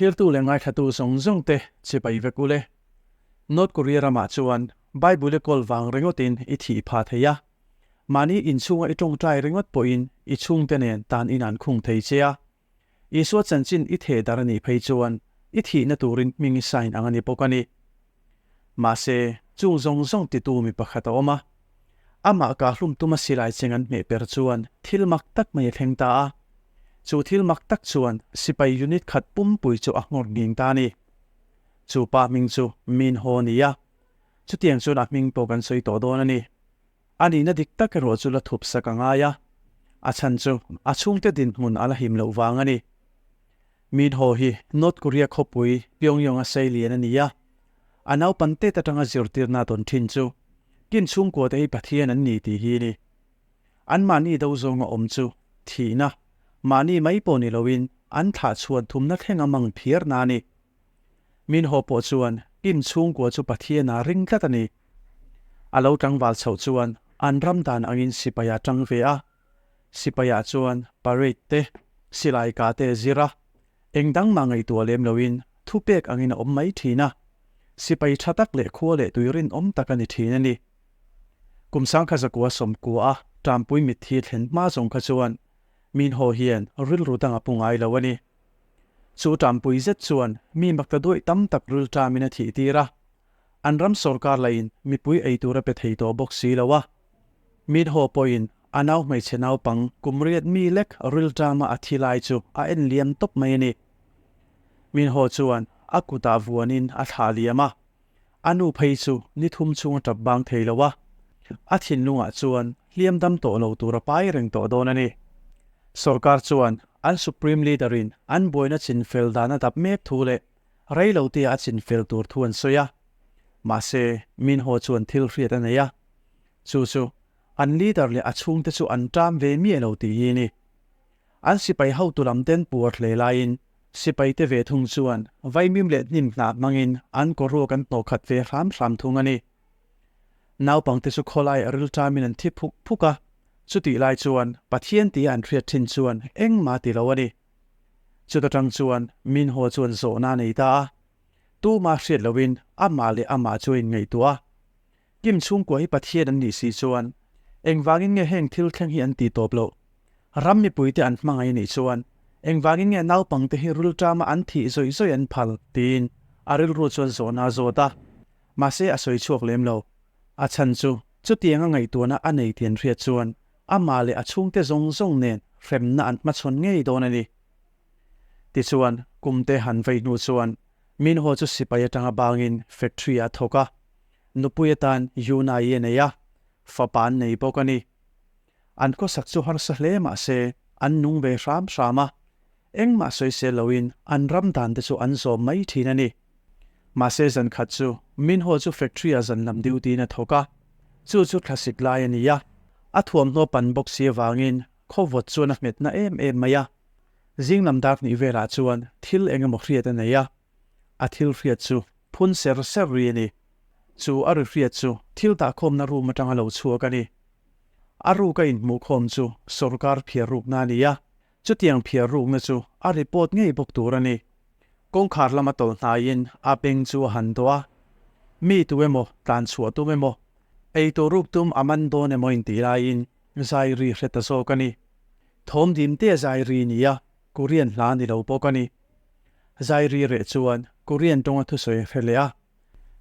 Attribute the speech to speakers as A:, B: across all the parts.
A: Thirtu leh ngaithlatu zawng zawng te chibai vek ule. North Korea ramah chuan Bible i kawl vang ringawtin i thih phah thei a. Mahni inchhunga i tawngtai ringawt pawhin i chhungte nen tan in an khung thei che a. Isua chanchin i theh dar a nih phei chuan i thihna turin hming i sign ang a ni bawk a ni. Mahse, chung zawng zawng titu mi pakhat a awm a. Amah kahhlum tuma silai cheng an hmeh per chuan thil mak tak mai a thleng ta a. Chu thil mak tak chuan sipai unit khat pumpui chu a nghawr nghing ta a ni. Chu pa hming chu Min Ho a ni a. Chutiang chuan a hming pawh kan sawi tawh dawn a ni. A nihna dik tak erawh chu la thup sak a ngai a, a chhan chu a chhungte dinhmun a la him loh vang a ni. Min Ho hi North Korea khawpui Pyongyang a sei lian a ni a, a naupan tet atanga zirtirna a dawn thin chu kin chhungkua te hi Pathian an ni tih hi a ni. Anmahni do zawnga awm chu thihna, mahni mai pawh ni loin an thlah chhuan thumna thlenga mang phiarna a ni. Min Ho pawh chuan Kim chhungkua chu Pathian-a ring tlat a ni. A lo tlangval chhoh chuan an ram dan angin sipai a tang ve a. Sipaiah chuan parade te, silai kah te a zir a. Eng dang mah ngaihtuah lem loin thupek angin a awm mai thin a. Sipai tha tak leh khua leh tui rinawm tak a ni thin a ni. Kum sangkha zakua sawmkua a Tampui mitthi thlen hma zawng kha chuan Min Ho hian rilru dang a pu ngai lo a ni. Chu Tampui zet chuan mi makta duaih tam tak rilṭamin a thih tir a. An ram sawrkar lahin mipui ei tur a pe thei tawh bawk si lo a. Min-ho pawhin a nau hmeichhe naupang kum riat mi lek rilṭama a thi lai chu a en liam tawp mai a ni. Min-ho chuan a kutah vuanin a thlah liam a, a nu phei chu ni thum chhung a ṭap bang thei lo a, a thinlungah chuan hliam dam tawh lo tur a pai reng tawh dawn a ni. Sawrkar chuan an Supreme Leader-in an buaina chinfel dan a dap mek thu leh Rei lo tia a chin fel tur thu an sawi a, mahse Minho chuan thil hriat a nei a, chu chu an leader leh a chhungte chu an ṭam ve miah lo tih hi a ni. An sipai hotu lam ten puar hle laiin sipaite ve thung chuan vaimim leh hnim hnah hmangin an kawruak an hnawh khat ve hram hram thung a ni. Naupangte chu khawlaiah rilṭamin an thi phuk phuk a, chutih lai chuan Pathian tia an hriat ṭhin chuan engmah ti lo a ni. Chuta tang chuan Minho chuan zawhna a nei ta a, tuma hriat loin amah leh amah chu a inngaihtuah a. Kim chhungkua hi Pathian an nih si chuan engvangin nge heng thil thleng hi an tih tawp loh? Ram mipuite an hmangaih a nih chuan engvangin nge naupangte hi rilṭama an thih zawih zawih an phal? tiin a rilru chuan zawhna a zawt a. Mahse a sawi chhuak lem lo. A chhan chu chutianga ngaihtuahna a nei tih an hriat chuan Amah leh a chhungte zawng zawng nen hremna an hmachhawn ngei dawn a ni. Tichuan, kumte han vei hnu chuan Minho chu sipai atanga bangin factory ah a thawk a, nupui atan Yuna-i a nei a, fapa an nei bawk a ni. An khawsak chu harsa hle mah se an nung ve hram hram a, engmah sawisel loin an ram dan te chu an zawm mai thin a ni. Mahse zan khat chu Minho chu factory ah zan lam duty in a thawk a, chu chu thlasik lai a ni a, a thuamhnaw pan bawk si avangin khawvawt chuan a hmetna em em mai a. Zing lam dar hnih velah chuan thil eng emaw hriat a nei a, a thil hriat chu phun ser ser ri a ni. Chu a ri hriat chu thil dahkhawmna room atanga lo chhuak a ni. A ruk a inhmuhkhawm chu sawrkar phiar rukna a ni a, Chutiang phiar rukna chu a report ngei bawk tur a ni. Kawngkhar lama tawlh hnaiin a beng chu a han dawh a. Mi tu emaw tlan chhuah tum emaw, ei tur ruk tum a man dawn emaw intih laiin zai ri hre ta zawk a ni. Thawm dim te zai ri ni a, Korean hla ni lo bawk a ni. Zai ri reh chuan Korean tawnga thusawi a hre leh a.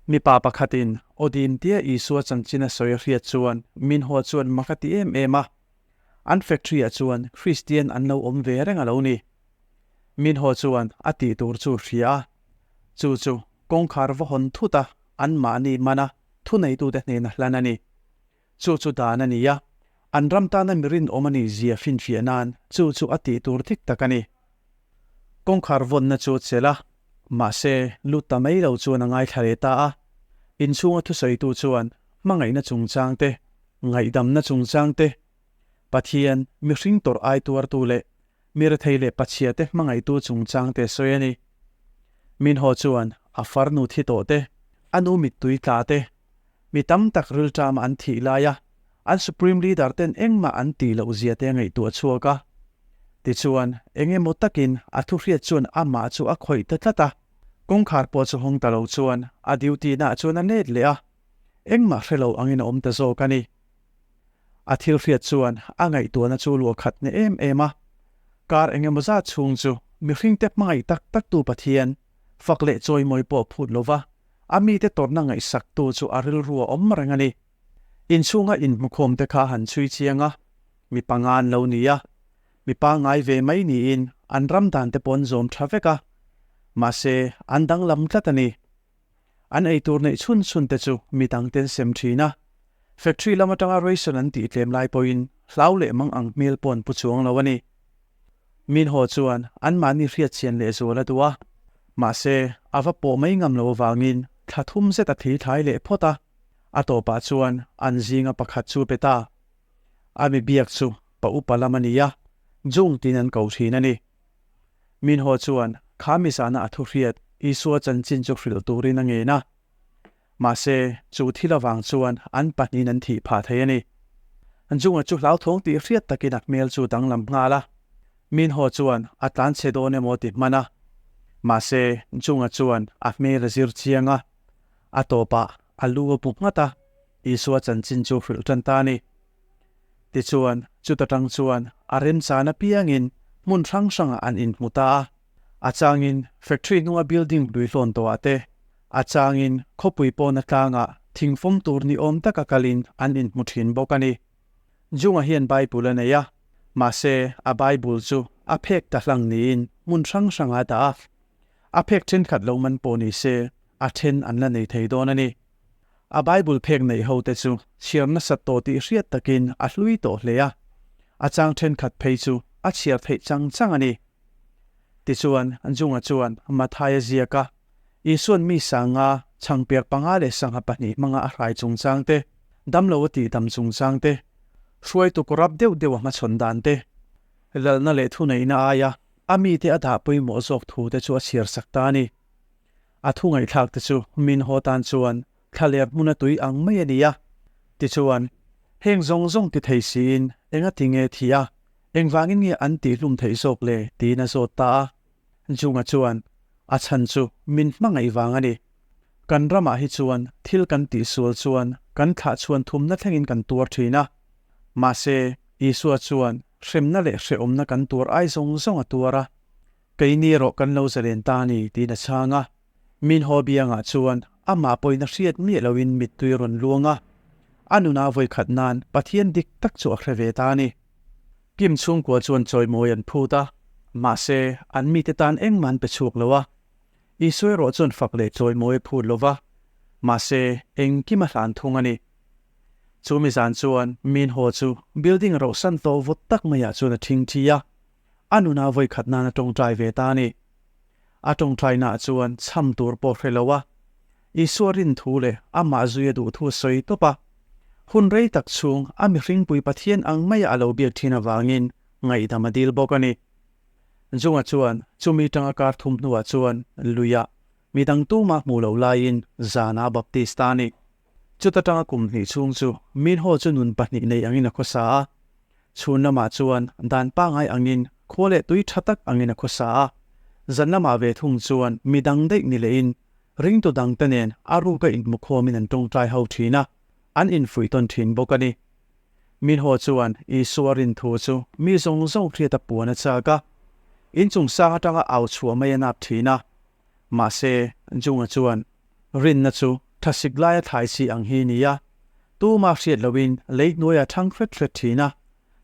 A: Mipa pakhatin aw dim tia Isua chanchin a sawi a hriat chuan Minho chuan mak a ti em em a. An factory ah chuan Christian an lo awm ve reng a lo ni. Minho chuan a tih tur chu hria a, chu chu kawngkhar va hawn thut a anmahni man a thuneitute hnena hlan a ni. Chu chu dan a ni a, an ram tana mi rinawm a nih zia finfiah nan chu chu a tih tur dik tak a ni. Kawngkhar vawnna chu a chelh a, mahse lut ta mai lo chuan a ngaithla leh ta a. Inchhunga thusawitu chuan hmangaihna chungchang te, ngaihdamna chungchang te, Pathian, mihring tawrh ai tuartu leh mi rethei leh pachhia te hmangaihtu chungchang te sawi a ni. Minho chuan a farnu thi tawh te, a nu mittui tla te, mi tam tak rilṭama an thih laia an Supreme Leader ten engmah an tih loh zia te a ngaihtuah chhuak a. Tichuan, eng emaw takin a thu hriat chuan amah chu a khawih ta tlat a. Kawngkhar pawh chu hawng ta lo chuan a duty naah chuan a let leh a, engmah hre lo angin a awm ta zawk a ni. A thil hriat chuan a ngaihtuahna chu luah khat hneh em em a. Kar eng emaw zat chhung chu mihringte hmangaih tak taktu Pathian fak leh chawimawi pawh phut lo va, a mite tawrhna ngaihsaktu chu a rilru a awm reng a ni. Inchhunga inhmukhawmte kha han chhui chiang a, mi panga an lo ni a, mi pangngai ve mai niin an ram dante pawh an zawm tha vek a, mahse an danglam tlat a ni. An eitur neih chhun chhun te chu mi dangte an sem thin a, factory lam atanga ration an tih tlem lai pawhin hlau leh mang ang hmel pawh an pu chuang lo a ni. Minho chuan anmahni hriatchian lehzual a duh a, mahse a va pawh mai ngam lo avangin thla thum zet a thli thlai leh phawt a, a tawpah chuan an zinga pakhat chu pe ta. A mi biak chu pa upa lam a ni a, Jung tiin an ko thin a ni. Minho chuan kha mi zana a thu hriat Isua chanchin chu hrilh turin a ngen a. Mahse, chu thil avang chuan an pahnihin an thih phah thei a ni. Junga chu hlauthawng tih hriat takin a hmel chu danglam nghal a. Minho chuan a tlan chhe dawn emaw ti hman a. Mahse, Junga chuan a hmel a zir chiang a. A tawpah a lu a bu nghat a, Isua chanchin chu hrilh tan ta a ni. Tichuan, chuta tang chuan a remchan apiangin hmun hrang hrangah an inhmu ta a. A changin factory hnunga building hlui hlawn tawhah te, a changin khawpui pawna tlangah thingfawm tur ni awm taka kalin an inhmu thin bawk a ni. Junga hian Bible a nei a, mahse a Bible chu a phek ta hlang niin hmun hrang hrangah a dah a. A phek thenkhat lo man pawh ni se a then an la nei thei dawn a ni. A Bible phek neih ho te chu chhiar nasat tawh tih hriat takin a hlui tawh hle a, a chang thenkhat phei chu a chhiar theih chang chang a ni. Tichuan, Junga chuan Mathaia ziak a, Isua'n mi sanga chhangpiak panga leh sangha pahnih hmanga a hrai chungchang te, damlo a tihdam chungchang te, hruaitu kawrap deuh deuh a hmachhawn dan te, lalna leh thuneihna aia a mite a dah pawimawh zawk thu te chu a chhiar sak ta a ni. A thu ngaihthlak te chu min haw tan chuan thlaler hmuna tui ang mai a ni a. Tichuan, heng zawng zawng ti thei siin enga ti nge thi a, engvangin nge an tihhlum theih zawk le tiin a zawt ta a. Junga chuan, A chhan chu min hmangaih vang a ni. Kan ramah hi chuan thil kan tihsual chuan kan thlah chhuan thumna thlengin kan tuar thin a. Mahse, Isua chuan hremna leh hrehawmna kan tuar ai zawng zawng a tuar a. Keini erawh kan lo zalen ta a ni, tiin a chhang a. Min haw biangah chuan amah pawhin a hriat miah loin mittui a rawn luang a. A nuna vawikhat nan Pathian dik tak chu a hre ve ta a ni. Kim chhungkua chuan chawimawi an phut a, mahse an mite tan engmah an pe chhuak lo a. Isua erawh chuan fak leh chawimawi a phut lo va, mahse engkim a hlan thung a ni. Chu mi zan chuan Min haw chu building rohsan tawh vawt tak maiah chuan a thingthi a. A nuna vawikhat nan a tawngtai ve ta a ni. A tawngtainaah chuan chham tur pawh hre lo a, Isua rin thu leh amah zui a duh thu a sawi tawp a. Hun rei tak chhung a mihringpui Pathian ang maia a lo biak thin avangin ngaihdam a dil bawk a ni. Junga chuan chumi tanga kar thum hnuah chuan luiah midang tumah hmuh loh laiin zanah a baptist ta a ni. Chuta tanga kum hnih chhung chu Minho chu nun pahnih nei angin a khawsa a. Chhun lamah chuan dan pangngai angin khua leh tui tha tak angin a khawsa a. Zan lamah ve thung chuan mi dang daih ni lehin ringtu dangte nen a ruka inhmukhawmin an tawngtai ho thin a, an infuih tawn thin bawk a ni. Minho chuan Isua rin thu chu mi zawng zawng hriat a puan a chak a, inchung sang atanga au chhuah mai a nap thin a. Mahse, Junga chuan, Rinna chu thasik laia thlai chi ang hi nia, tuma hriat loin lei hnuaia thang hret hret thin a,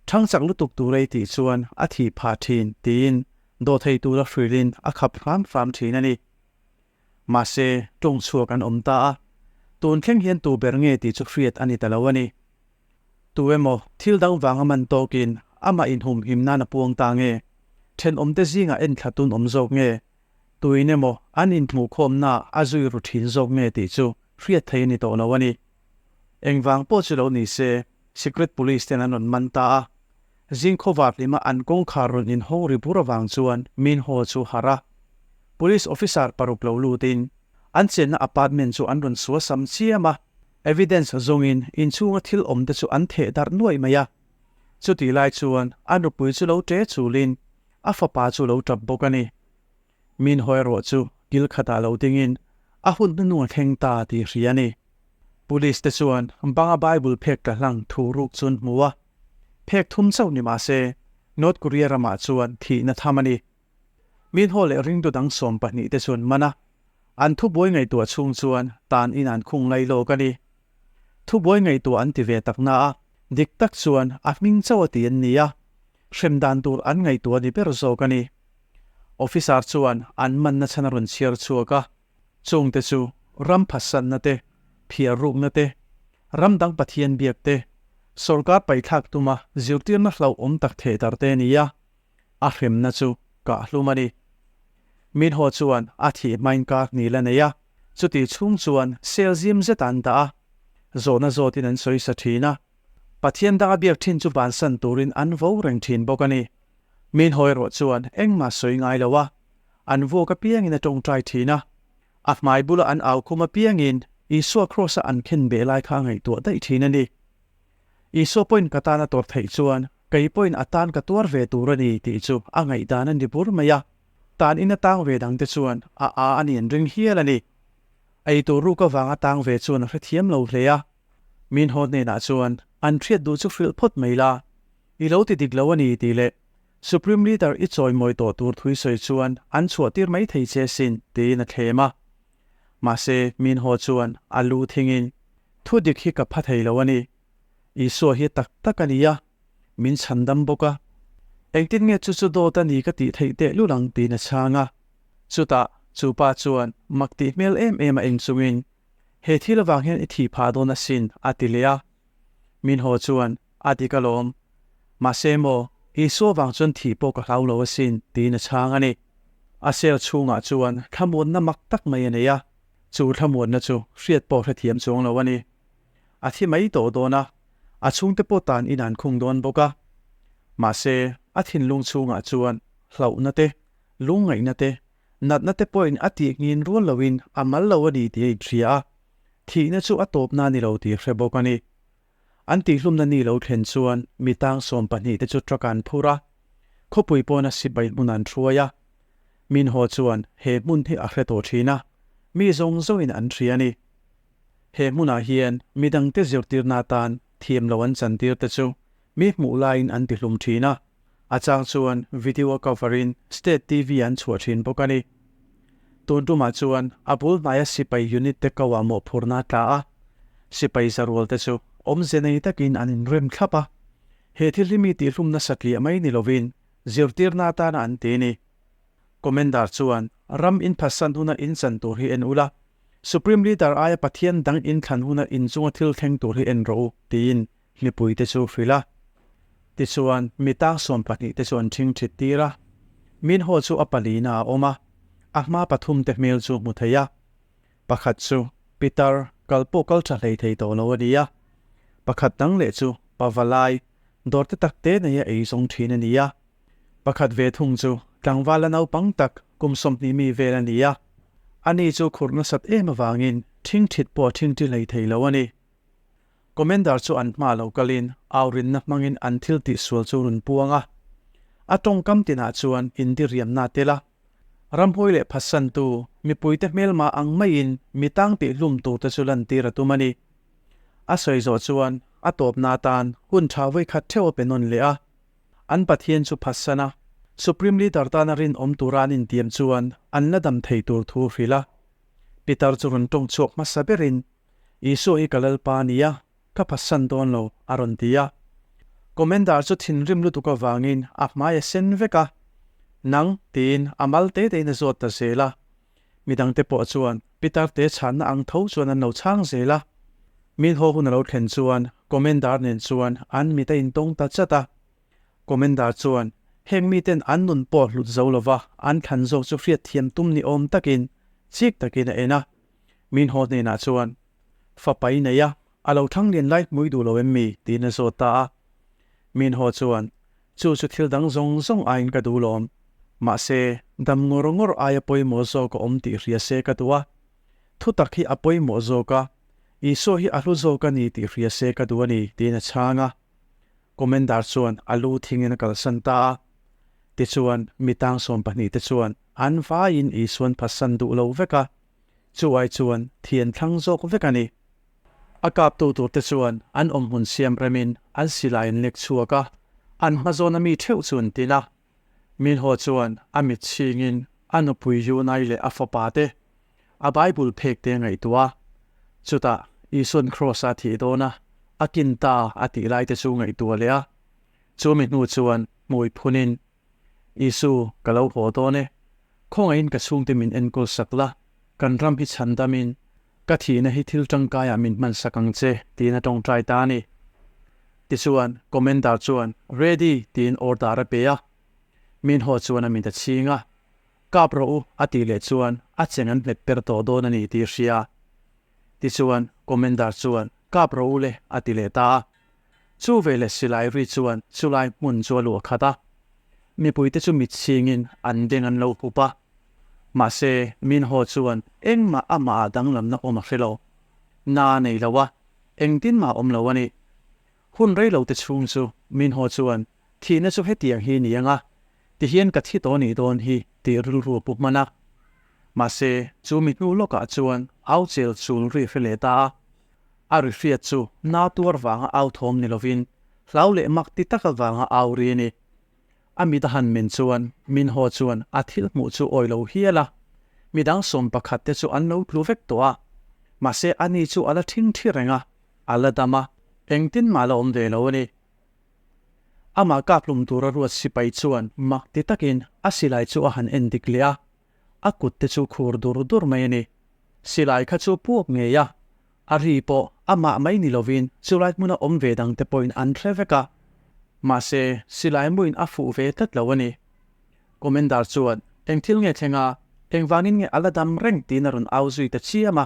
A: thang chak lutuk tur ei tih chuan a thih phah thin tiin dawhthei tura hrilhin a khap hram hram thin a ni. Mahse, tawng chhuak an awm ta a, tun thleng hian tu ber nge tih chu hriat a ni ta lo a ni. Tu emaw thil dang vanga man tawkin amah inhumhim nan a puang ta nge? Thenawmte zingah enthla tun awm zawk nge? Tuin emaw an inhmuhkhawmnaah a zui ru thin zawk nge tih chu hriat thei a ni tawh lo a ni. Engvang pawh chu lo ni se, Secret Police ten an rawn man ta a. Zing khawvar hlima an kawngkhar rawn inhawng ri bur avang chuan Min Ho chu harh a. Police officer paruk lo lutin an chenna apartment chu an rawn suasam chiam a. Evidence zawngin inchhunga thil awm te chu an theh darh nuaih mai a. Chutih lai chuan a nupui chu lo ṭe chulin. A fapa chu lo tap bawk a ni. Min haw erawh chu kil khatah lo dingin a hun hnuhnung a thleng ta tih hria a ni. Police te chuan banga Bible phek tla hlang thu ruk chu an hmu a, phek thum chauh ni mah se North Korea ramah chuan thihna tham a ni. Min haw leh ringtu dang 12 te chu an man a, an thubuai ngaihtuah chhung chuan tan in an khung lai lawk a ni. Thubuai ngaihtuah an ti ve tak na a, dik tak chuan a hming chauh a ti an ni a, hrem dan tur an ngaihtuah ni ber zawk a ni. Officer chuan an manna chhan a rawn chhiar chhuak a, chungte chu ram phatsanna te, phiar rukna te, ram dang Pathian biak te, sawrkar paithlak tuma zirtirna hlauhawm tak thehdarh te a ni a, a hremna chu kah hlum a ni. Min haw chuan a thih hmain kar hnih la nei a, chutih chhung chuan sel zim zet an dah a, zawhna zawtin an sawi sa thin a. Pathian danga biak thin chu bansan turin an vo reng thin bawk a ni. Min haw erawh chuan engmah sawi ngai lo a, an vuak apiangin a tawngtai thin a. A hmai bula an au khum apiangin Isua Kraws-a an khen beh lai kha a ngaihtuah daih thin a ni. Isua pawhin ka tan a tawrh theih chuan kei pawhin a tan ka tuar ve tur a ni tih chu a ngaihdan a ni bur mai a. Tan in a tang ve dang te chuan a a a ni an ring hial a ni. Ei tur ruk avanga tang ve chuan a hrethiam lo hle a. Min haw hnenah chuan an hriat duh chu hrilh phawt mai la, i lo ti dik lo a ni tih leh Supreme Leader i chawimawi tawh tur thui sawi chuan an chhuah tir mai thei che sin tiin a thlem a. Mahse min haw chuan a lu thingin thu dik hi ka pha thei lo a ni. Isua hi tak tak a ni a, min chhandam bawk a. Engtin nge chu chu dawt a ni ka tih theih teh lul ang tiin a chhang a. Chutah chu pa chuan mak tih hmel em em a eng chungin, He thil avang hian i thih phah dawn asin a ti leh a. Min haw chuan a dik alawm. Mahse maw, Isua vang chuan thih pawh ka hlau lo asin tiin a chhang a ni. A cell chhungah chuan thlamuanna mak tak mai a nei a, chu thlamuanna chu hriat pawh hrethiam chuang lo a ni. A thi mai tawh dawn a, a chhungte pawh tan in an khung dawn bawk a. Mahse, a thinlung chhungah chuan hlauhna te, lungngaihna te, natna te pawhin a tih nghin rual loin a mal lo a ni tih a inhria a, thihna chu a tawpna a ni lo tih a hre bawk a ni. An tihhlumna ni lo thlen chuan mi tang 12 te chu truck an phur a, khawpui pawna sipai hmun an hruai a. Min haw chuan he hmun hi a hre tawh thin a, mi zawng zawngin an hria a ni. He hmunah hian midangte zirtirna atan thiam lo an chantir te chu mi hmuh laiin an tihlum thin a, a chang chuan video a cover in state TV an chhuah thin bawk a ni. Tun tumah chuan a bul hnaia sipai unit te ko ah mawhphurhna a tla a, sipai zarual te chu awmze nei takin an inrem thlap a. He thil hi mi tihlum nasa tliah mai ni lovin zirtirna atana an ti a ni. Commander chuan ram inphatsan huna inchan tur hi en ula, Supreme Leader aia Pathian dang inthlan huna inchunga thil thleng tur hi en rawh u, tiin mipuite chu hrilh a. Tichuan, mi tang 12 te chu an ṭhing ṭhit tir a. Min haw chu a palina a awm a, a hma pathum te hmel chu hmu thei a. Pakhat chu Peter kal pawh kal ṭha hlei thei tawh lo a ni a. Pakhat dang leh chu Pavalai, dawr te tak te neia ei zawng ṭhin a ni a. Pakhat ve thung chu tlangval la naupang tak kum 20 mi vel a ni a. Ani chu khurh nasat em avangin ṭhing ṭhit pawh a ṭhing ṭi hlei thei lo a ni. Commander chu an hma lo kalin aurinna hmangin an thil tihsual chu rawn puang a. A tawngkam tinah chuan indiriamna a tel a. Ramhuai leh phatsantu mipuite hmelma ang maiin mi tang tihhlum turte chu lantir a tum a ni. A sawi zawh chuan a tawpna atan hun tha vawikhat theuh a pe nawn leh a. An Pathian chu phatsan a, Supreme Leader tana rinawm tura an intiam chuan an la dam thei tur thu hrilh a. Peter chu rawn tawng chhuak hmasa berin, Isua hi ka Lalpa a ni a, ka phatsan dawn lo, a rawn ti a. Commander chu thinrim lutuk avangin a hmai a sen vek a, Nang, tiin a mal te tein a zawt ta zel a. Midangte pawh chuan Peter te chhanna ang tho chuan an lo chhang zel a. Min haw hun a lo thlen chuan Commander nen chuan an mit a intawng ta chat a. Commander chuan heng miten an nun pawh hlut zo lova an thlan zawk chu hriatthiam tum ni awm takin chik takin a en a. Min haw hnenah chuan, Fapa i nei a, a lo thang lian lai hmui duh lo em mi? tiin a zawt ta a. Min haw chuan, Chu chu thil dang zawng zawng aiin ka duh lawm. Mahse, dam ngawr ngawr aia pawimawh zawk a awm tih hria se ka duh a. Thutak hi a pawimawh zawk a, Isua hi a hlu zawk a ni tih hria se ka duh a ni, tiin a chhang a. Commander chuan a lu thingin a kalsan ta a. Tichuan, mi tang sawmpahnihte chuan an vaiin Isuan phatsan duh lo vek a, chu ai chuan thi an thlang zawk vek a ni. A kaptu turte chuan an awmhmun siam remin an silai an lek chhuak a, an hmazawna mi theuh chu an tin a. Minho chuan a mit chhingin a nupui Yunai leh a fapa te, a Bible phek te a ngaihtuah a. Chutah Isuan Kraws-a thih dawn a, a kin ta a tih lai te chu ngaihtuah leh a. Chumi hnu chuan hmui phunin, Isu, ka lo haw dawn e. Khawngaihin ka chhungte min enkawl sak la, kan ram hi chhan damin, ka thihna hi thil tangkaiah min hman sak ang che, tiin a tawngtai ta a ni. Tichuan, Commander chuan, Ready! tiin order a pe a. Min haw chuan a mit a chhing a. Kap rawh u, a tih leh chuan a cheng an hmet per tawh dawn a ni tih a hria. Tichuan, Commander chuan, Kap rawh u le, a ti leh ta a. Chu veleh silai ri chuan chulai hmun chu a luah khat a, mipuite chu mit chhingin an beng an lo hup a. Mahse, Minho chuan engmah amah ah danglamna awm a hre lo. Na nei lo a, engtin mah awm lo a ni. Hun rei lo te chhung chu Minho chuan thihna chu hetiang hi ni ang a, tihian ka thi tawh nih dawn hi tih rilru a pu hman a. Mahse, chu mi hnu lawkah chuan au chel chul ri hre leh ta a. A ri hriat chu na tuar vanga au thawm ni lovin hlau leh mak ti tak avanga au ri a ni. A mit a han men chuan Minho chuan a thil hmuh chu awi lo hial a, midang 11 te chu an lo tlu vek tawh a, mahse ani chu a la ṭhing ṭhi reng a, a la dam a, engtin mah la awm ve lo a ni. Amah kap hlum tura ruat sipai chuan mak ti takin a silai chu a han en dik leh a, a kut te chu khur dur dur mai a ni. Silai kha chu puak ngei a, a ri pawh amah mai ni lovin chulai hmuna awm ve dang te pawhin an hre vek a. Mahse, silai muin a fuh ve tlat lo a ni. Commander chuan, Eng thil nge thleng a, engvangin nge a la dam reng tiin a rawn au zui ta chiam a.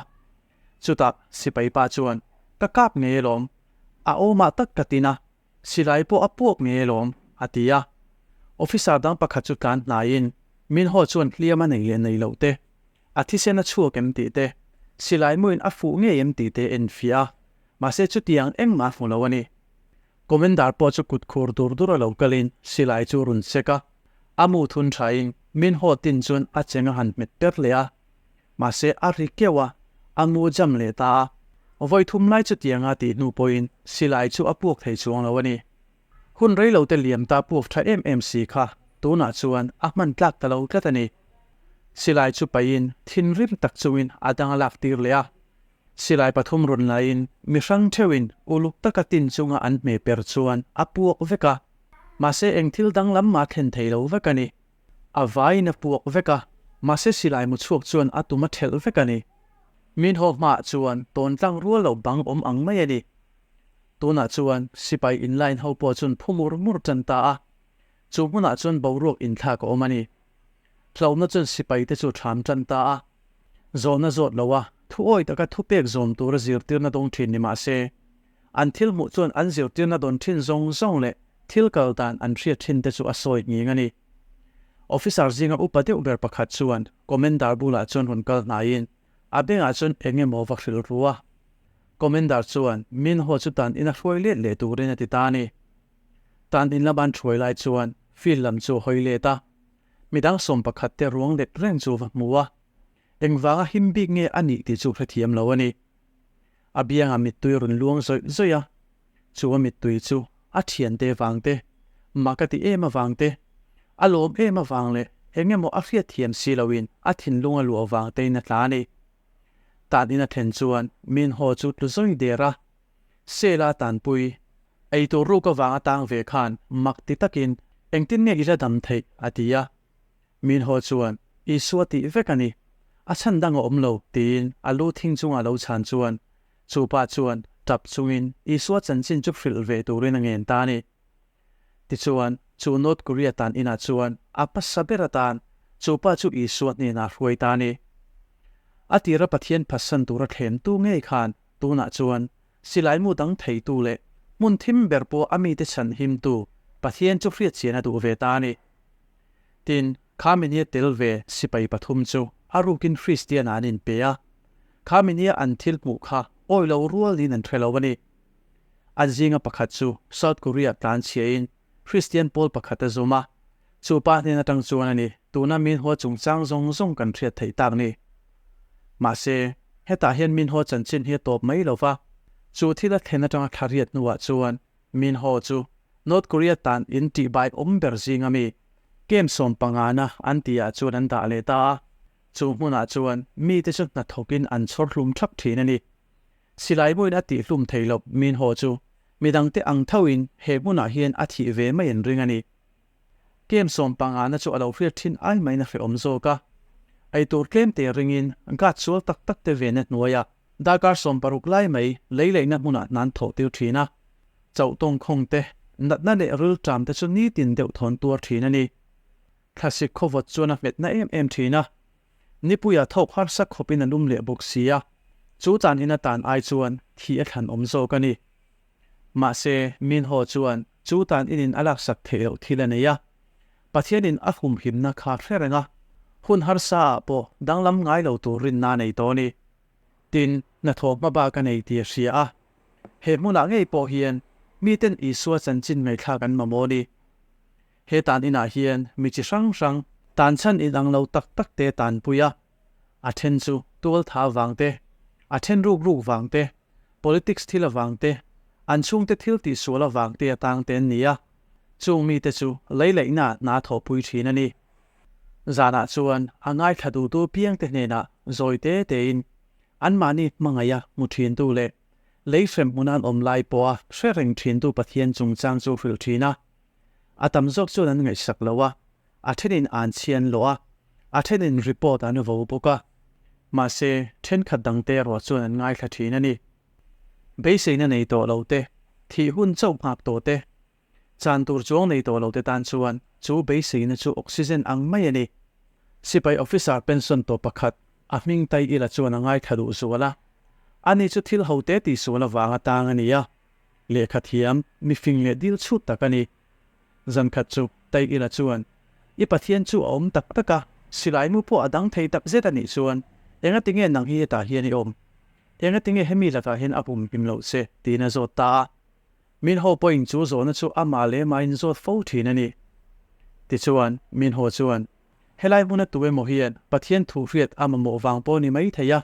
A: Chutah sipai pa chuan, Ka kap ngei alawm, a awmah tak ka tin a, Silai pawh a puak ngei alawm, a ti a. Officer dang pakhat chu tlan hnaiin, Minho chuan hliam a nei leh nei loh te, a thisen a chhuak em tih te, silai muin a fuh ngei em tih te en fiah a, mahse chutiang engmah a hmu lo a ni. Commander pawh chu kut khur dur dur a lo kalin silai chu a rawn check a, a mu thun thain Minho tin chuan a cheng a han hmet per leh a. Mahse a ri keuh a, a mu jam leh ta a. Vawi thum lai chutianga tih hnu pawhin silai chu a puak thei chuang lo a ni. Hun rei lo te liam ta puak tha em em si kha tunah chuan a hman tlak ta lo tlat a ni. Silai chu paihin thinrim tak chungin a dang a lak tir leh a. Silai pathum rawn laiin mi hrang theuhin uluk taka tin chunga an hme per chuan a puak vek a. Mahse eng thil danglam mah thlen thei lo vek a ni. A vaiin a puak vek a, mahse silai mu chhuak chuan a tum a thelh vek a ni. Min haw hmaah chuan tawn tlang rual lo bang awm ang mai a ni. Tunah chuan sipai inline ho pawh chuan phu mur mur tan ta a, chu hmunah chuan boruak inthlak a awm a ni. Hlauhna chuan sipai te chu thlam tan ta a, zawhna zawt lo a, thu awi taka thupek zawm tura zirtirna dawng thin ni mah se, an thil hmuh chuan an zirtirna dawn thin zawng zawng leh thil kal dan an hriat thin te chu a sawi nghing a ni. Officer zinga upa deuh ber pakhat chuan Commander bulah chuan rawn kal hnaiin a bengah chuan eng emaw va hrilh ru a. Commander chuan min haw chu tan ina hruai let leh turin a ti ta a ni. Tan in lama an hruai lai chuan field lam chu a hawi let a, midang 11 te ruang let reng chu va hmu a, engvanga him bik nge a nih tih chu hrethiam lo a ni. A biangah mittui a rawn luang zawih zawih a, chu a mittui chu a thiante vang te, mak a ti em avang te, a lawm em avang leh eng emaw a hriat thiam si loin a thinlung a luah vang tein a tla a ni. Tan in a thlen chuan min haw chu tlu zawi der a, Sela tanpui, eitur ruk avang a tang ve khan mak ti takin engtin nge i la dam theih a ti a. Min haw chuan, Isua tih vek a ni. A chhan dang a awm lo, tiin a lu thing chunga lo chhan chuan, chu pa chuan tap chungin Isua chanchin chu hrilh ve turin a ngen ta a ni. Tichuan, chu North Korea tan inah chuan a hmasa ber atan chu pa chu Isua hnenah a hruai ta a ni. A tira Pathian phatsan tura thlemtu ngei khan tunah chuan silaimu dang theitu leh hmun thim ber pawh a mite chhan himtu Pathian chu hriatchian a duh ve ta a ni. Tin, kha minia tel ve sipai pathum chu a rukin Kristian-ah an inpe a. Kha minia an thil hmuh kha awi lo rualin an hre lo a ni. An zinga pakhat chu South Korea tlan chhiain Kristian pawl pakhat a zawm a. Chu pa hnen atang chuan a ni tuna min haw chungchang zawng zawng kan hriat theih tak ni. Mahse, hetah hian min haw chanchin hi a tawp mai lo va, chu thil a thlen atanga thla riat hnuah chuan min haw chu North Korea tan in tihbai awm ber zinga mi camp sawmpangana an tihah chuan an dah leh ta a, chu hmunah chuan mite chu hnathawkin an chhawr hlum thap thin a ni. Silai muin a tihhlum thei loh min haw chu midangte ang thoin he hmunah hian a thih ve mai an ring a ni. Camp sawmpangana chu a lo hriat thin ai maiin a hrehawm zawk a, eitur tlemte ringin guard sual tak tak te vena hnuaiah darkar 16 lai mai lei leihna hmunah hna an thawh tir thin a, chauh tawngkhawng te, natna leh rilṭam te chu nitin deuh thawn tuar thin a ni. Thlasik khawvawt chuan a hmetna em em thin a, nipuia thawk harsa khawpin a lum leh bawk si a, chu tan in atan ai chuan thi a thlan awm zawk a ni. Mahse, Minho chuan chu tan inin a laksak theih loh thil a nei a, Pathianin a humhimna kha hre reng a, hun harsa ah pawh danglam ngai lo tur rinna a nei tawh a ni. Tin, hnathawh hma bak a nei tih a hria a, he hmunah ngei pawh hian miten Isua chanchin ngaihthlak an mamawh a ni. He tan inah hian mi chi hrang hrang tan chhan inang lo tak tak te tanpui a, a then chu tual tha vang te, a then ruk ruk vang te, politics thil avang te, an chhungte thil tihsual avang te atang te an ni a, chung mite chu lei leihna ah hna thawhpui thin a ni. Zanah chuan a ngaithla duhtu piangte hnenah zawi te tein anmahni hmangaih a hmu thintu leh lei hrem hmuna an awm lai pawha hre reng thintu Pathian chungchang chu hrilh thin a. A tam zawk chuan an ngaihsak lo a, a thenin an chhian loh a, a thenin report an vo bawk a. Mahse, thenkhat dangte erawh chuan an ngaithla thin a ni. Beiseina nei tawh lo te, thih hun chauh nghak tawh te, chan tur chuang nei tawh lo te tan chuan chu beiseina chu oxygen ang mai a ni. Sipai officer pension tawh pakhat, a hming tai ila chuan a ngaithla duh zual a. Ani chu thil hote tihsual avanga tang a ni a. Lehkha thiam, mifing leh dil chhut tak a ni. Zan khat chu Tai Ila chuan, I Pathian chu a awm tak tak a, silai mu pawh a dang thei tak zet a nih chuan, engati nge nang hi hetah hian i awm? Engati nge hemi lakah hian a pum him loh che? tiin a zawt ta a. Min Ho pawhin chu zawhna chu amah leh amahin zawt fo thin a ni. Tichuan, Min Ho chuan, Helai hmuna tu emaw hian Pathian thu hriat a mamawh vang pawh ni mai thei a,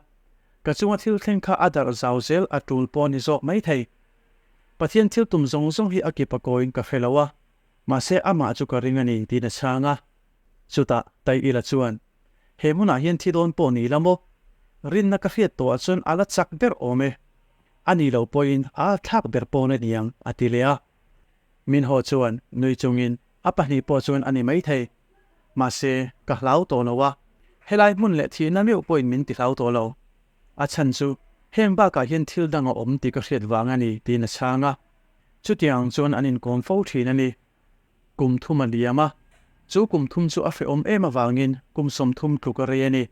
A: ka chunga thil thleng kha a darh zau zel a tul pawh ni zawk mai thei. Pathian thil tum zawng zawng hi a kip a kawiin ka hre lo a, mahse amah chu ka ring a ni tiin a chhang a. Chutah Tai Ila chuan, He hmunah hian thi dawn pawh ni la maw? Rinna ka hriat tawhah chuan a la chak ber awm e. A ni lo pawhin a thlak ber pawn a niang, a ti leh a. Min haw chuan nui chungin a pahnih pawh chuan a ni maithei. Mahse, ka hlau tawh lo a, helai hmun leh thihna meuh pawhin min ti hlau tawh lo. A chhan chu, heng bakah hian thil dang a awm tih ka hriat vang a ni, tiin a chhang a. Chutiang ang chuan an inkawm fo thin a ni. Kum thum a liam a, chu kum thum chu a hrehawm em avangin kum 30 tluk a rei a ni.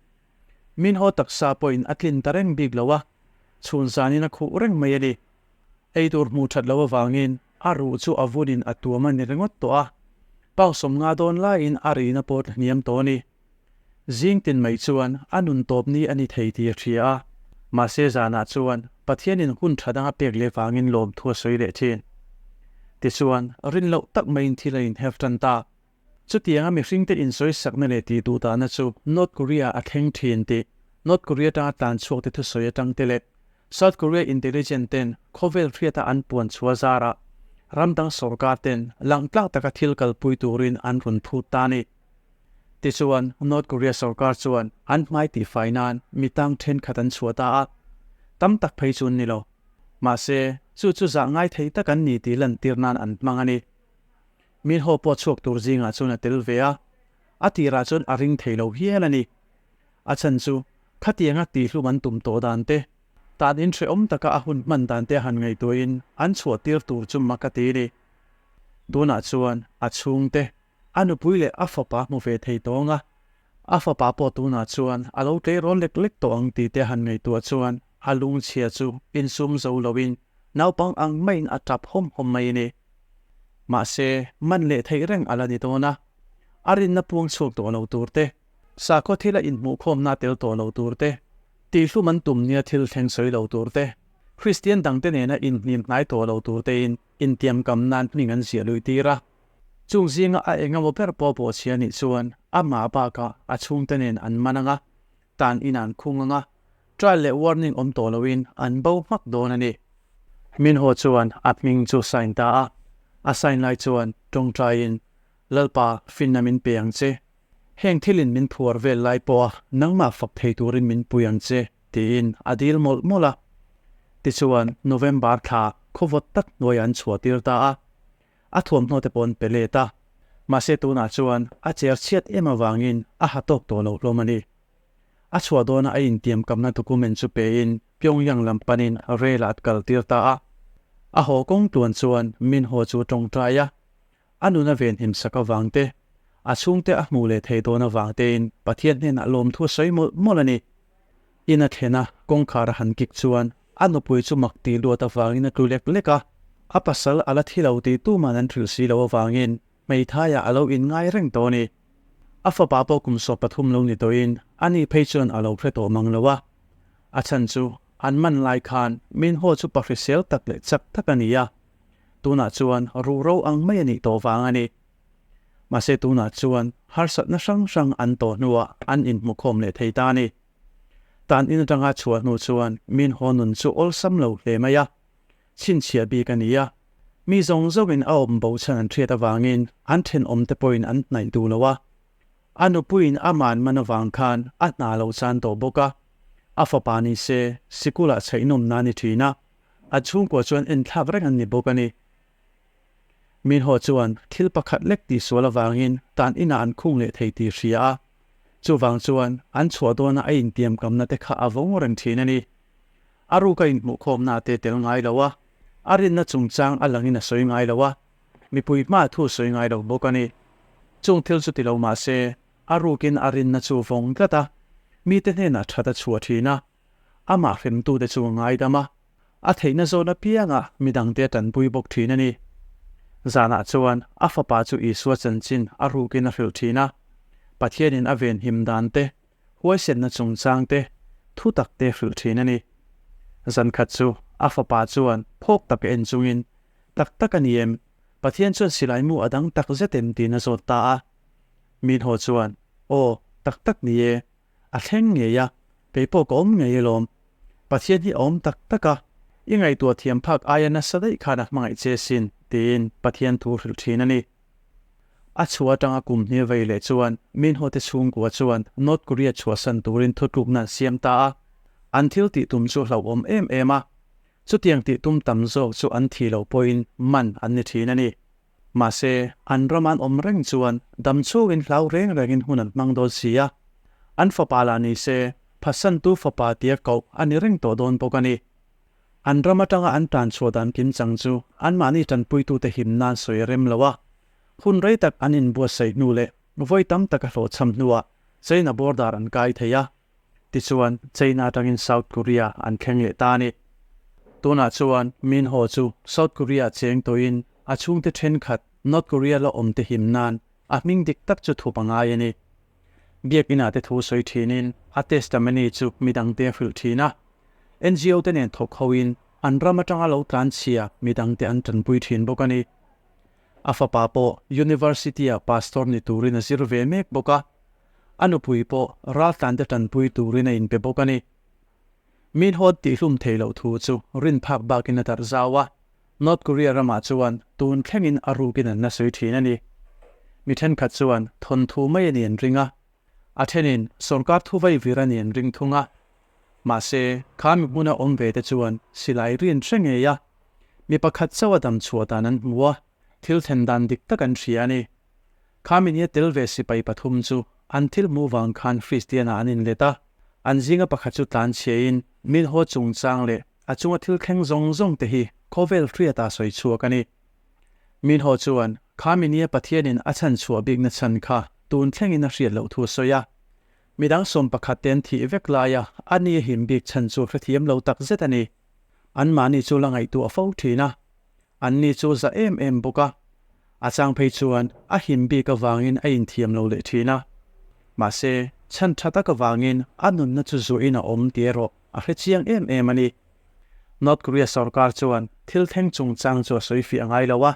A: Min haw taksa pawhin a tlin ta reng bik lo a, chhun zanin a khuh reng mai a ni. Ei tur hmuh that loh avangin a ruh chu a vunin a tuam a ni ringawt tawh a, pound 50 dawn laiin a rihna pawh tla hniam tawh a ni. Zing tin mai chuan a nun tawp ni a ni thei tih a hria a, mahse zanah chuan Pathianin hun tha dang a pek leh vangin lawmthu a sawi leh thin. Tichuan, rin loh tak maiin thil a inher tan ta. Chutianga mihringte insawisakna leh tih duhdahna chu North Korea a thleng thin tih North Korea atanga tlan chhuakte thusawi atangte leh South Korea intelligence ten khawvel hriata an puan chhuah zarah ram dang sorkar ten langtlang taka thil kalpui turin an rawn phut ta a ni. Tichuan, North Korea sorkar chuan an hmai tihfai nan mi tang thenkhat an chhuah ta a, tam tak phei chu an ni lo. Mahse, chu chu zah ngai thei tak an ni tih lantir nan an hmang a ni. Min haw pawh chhuak tur zingah chuan a tel ve a, a tirah chuan a ring thei lo hial a ni. A chhan chu khatianga tihhlum an tum tawh dan te, tan in hrehawm taka a hun hman dan te a han ngaihtuahin an chhuah tir tur chu mak a ti a ni. Tunah chuan a chhungte, a nupui leh a fapa hmu ve thei tawng a, a fapa pawh tunah chuan a lo tleirawl lek lek tawh ang tih te a han ngaihtuah chuan a lungchhia chu insum zo loin naupang ang maiin a tap hawm hawm mai a ni. Mahse, man leh theih reng a la ni dawn a, a rinna puang chhuak tawh lo tur te, sakhaw thila inhmuhkhawmna tel tawh lo tur te, tihhlum an tum nia thil thleng sawi lo tur te, Kristian dangte nena inhnim hnai tawh lo tur tein intiamkam nan hming an ziah luih tir a. Chung zinga a engemaw ber pawh bawhchhia nih chuan amah bakah a chhungte nen an man anga, tan in an khung anga, trial leh warning awm tawh loin an bo hmak dawn a ni. Minho chuan a hming chu sign ta a, a sign lai chuan tawngtaiin, Lalpa, finna min pe ang che. Heng thilin min phuar vel lai pawha nangmah fak thei turin min pui ang che, tiin a dil mawlh mawlh a. Tichuan, November thla khawvawt tak hnuaiah an chhuahtir ta a. A thuamhnaw te pawh an pe let a. Mahse tunah chuan a cher chhiat em avangin a ha tawk tawh lo hlawm a ni. A chhuah dawna a intiamkamna document chu pein Pyongyang lam panin rel ah kal tir ta a. A haw kawng tluan chuan Minho chu a tawngtai a. A nuna venhim sak avang te, a chhungte a hmuh leh thei dawn avang tein Pathian hnenah lawmthu a sawi mawlh mawlh a ni. In a thlen a, kawngkhar a han kik chuan a nupui chu mak tih luat avangin a tlu lek lek a. A pasal a la thi lo tih tuman an hrilh si loh avangin hmeithaiah a lo inngai reng tawh a ni. A fapa pawh kum 13 lo ni tawhin a ni phei chuan a lo hre tawh mang lo a. A chhan chu an man lai khan Minho chu pa hrisel tak leh chak tak a ni a. Tunah chuan ruhro ang mai a nih tawh vang a ni. Mahse tunah chuan harsatna hrang hrang an tawh hnuah an inhmukhawm leh thei ta a ni. Tan in atanga chhuah hnu chuan min haw nun chu awlsam lo hle mai a, chhinchhiah bik a ni a. Mi zawng zawngin a awm bo chhan an hriat avangin an thenawmte pawhin an hnaih duh lo a. A nupuiin a man man avang khan a hna lo chan tawh bawk a. A fapa ni se sikulah chhaihnawmna a ni thin a, a chhungkua chuan enthlak reng an ni bawk a ni. Minho chuan thil pakhat lek tihsual avangin tan inah an khung leh thei tih hria a, chuvang chuan an chhuah dawna a intiamkamna te kha a vawng reng thin a ni. A ruka inhmuhkhawmna te tel ngai lo a, a rinna chungchang a langin a sawi ngai lo a, mipui hma thu sawi ngai lo bawk a ni. Chung thil chu ti lo mah se, a rukin a rinna chu vawng tlat a, mite hnenah that a chhuah thin a. Amah hremtute chu a ngaidam a, a theihna zawn apiangah midangte a tanpui bawk thin a ni. Zanah chuan a fapa chu Isua chanchin a rukin a hrilh thin a, Pathianin a venhim dan te, huaisenna chungchang te, thu tak te hrilh thin a ni. Zan khat chu a fapa chuan phawk tak en chungin, Tak tak a ni em? Pathian chuan silai mu a dang tak zet em? tiin a zawt ta a. Minho chuan, Aw, tak tak ni e. A thleng ngei a, kei pawh ka awm ngei alawm. Pathian hi a awm tak tak a, i ngaihtuah thiam phak aia nasa daih khan a hmangaih che sin, tiin Pathian thu hrilh thin a ni. A chhuah atanga kum hnih vei leh chuan Minho te chhungkua chuan North Korea chhuahsan turin thutlukna an siam ta a, an thil tih tum chu hlauhawm em em a, chutiang tih tum tam zawk chu an thih loh pawhin man an ni thin a ni. Mahse, an ram an awm reng chuan dam chhungin hlau reng rengin hun an hmang dawn si a. An fapa lah ni se, phatsantu fapa tia koh a ni reng tawh dawn bawk a ni. An ram atanga an tan chhuah dan kim chang chu anmahni tanpuitute him nan sawi a rem lo a. Hun rei tak an inbuatsaih hnu leh vawi tam tak a hlawhchham hnuah China border an kai thei a. Tichuan, China atangin South Korea an thleng leh ta a ni. Tunah chuan Minho chu South Korea cheng tawhin a chhungte thenkhat North Korea la awmte him nan a hming dik tak chu thup a ngai a ni. Biakinah te thu sawi thinin a testimony chu midangte a hrilh thin a. NGO te nen thawk hoin an ram atanga lo tlanchhia midangte an tanpui thin bawk a ni. A fapa pawh University-ah pastor ni turin a zir ve mek bawk a. A nupui pawh raltlante tanpui turin a inpe bawk a ni. Minhawt tihhlum thei loh thu chu rin phak bakin a darh zau a, North Korea ramah chuan tun thlengin a rukin an la sawi thin a ni. Mi thenkhat chuan thawnthu mai a ni an ring a, a thenin sawrkar thuvai vir a ni an ring thung a. Mahse, kha mi hmuna awm ve te chuan silai rin hre ngei a, mi pakhat chauh a dam chhuah dan an hmu a, thil thlen dan dik tak an hria a ni. Khami nia tel ve sipai pathum chu an thil hmuh vang khan Kristianah an inlet a, an zinga pakhat chu tlanchhiain min haw chungchang leh a chunga thil thleng zawng zawng te hi khawvel hriatah sawi chhuak a ni. Min haw chuan khami nia Pathianin a chhan chhuah bikna chhan kha tun thlengin a hriat loh thu a sawi a. Midang 11 te an thih vek laia a ni a him bik chhan chu hrethiam lo tak zet a ni. Anmahni chu la ngaihtuah fo thin a, Anni chu za em em bawk a, a chang phei chuan a him bik avangin a inthiam lo leh thin a. Mahse, chhan tha tak avangin a nunna chu zuahin a awm tih erawh a hre chiang em em a ni. North Korea sorkar chuan thil thleng chungchang chu a sawi fiah ngai lo a.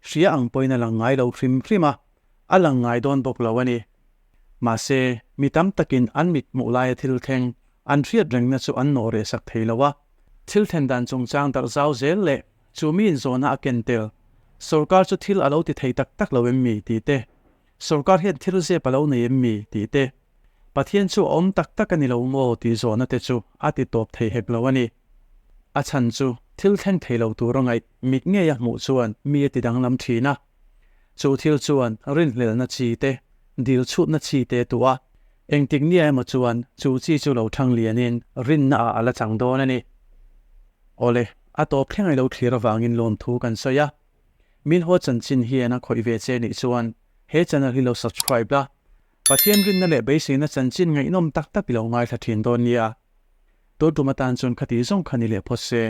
A: Hria ang pawhin a lang ngai lo hrim hrim a, a lang ngai dawn bawk lo a ni. Mahse, mi tam takin an mit hmuh laia thil thleng an hriat rengna chu an nawh reh sak thei lo a. Thil thlen dan chungchang darh zau zel leh chu miin zawhna a ken tel, Sorkar chu thil a lo ti thei tak tak lo em mi? tih te, Sorkar hian thil zep a lo nei em mi? tih te, Pathian chu a awm tak tak a ni lo maw? tih zawhna te chu a ti tawp thei hek lo a ni. A chhan chu thil thleng thei lo tura ngaih mit ngei a hmuh chuan mi a ti danglam thin a. Chu thil chuan rinhlelhna chi te, dil chhutna chi te a tuah a. Engtik nia emaw chuan chu chi chu lo thang lianin rinna ah a la chang dawn a ni. Awle, a tawp thleng ai lo thlir avangin lawmthu kan sawi a. Min haw chanchin hian a khawih ve che nih chuan he channel hi lo subscribe la, Pathian rinna leh beiseina chanchin ngaihnawm tak tak i lo ngaithla thin dawn nia. Tun tum atan chuan khati zawng kha ni leh phawt se.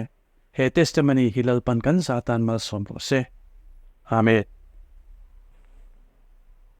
A: He testimony hi Lalpan kan za atan malsawm rawh se. Amen.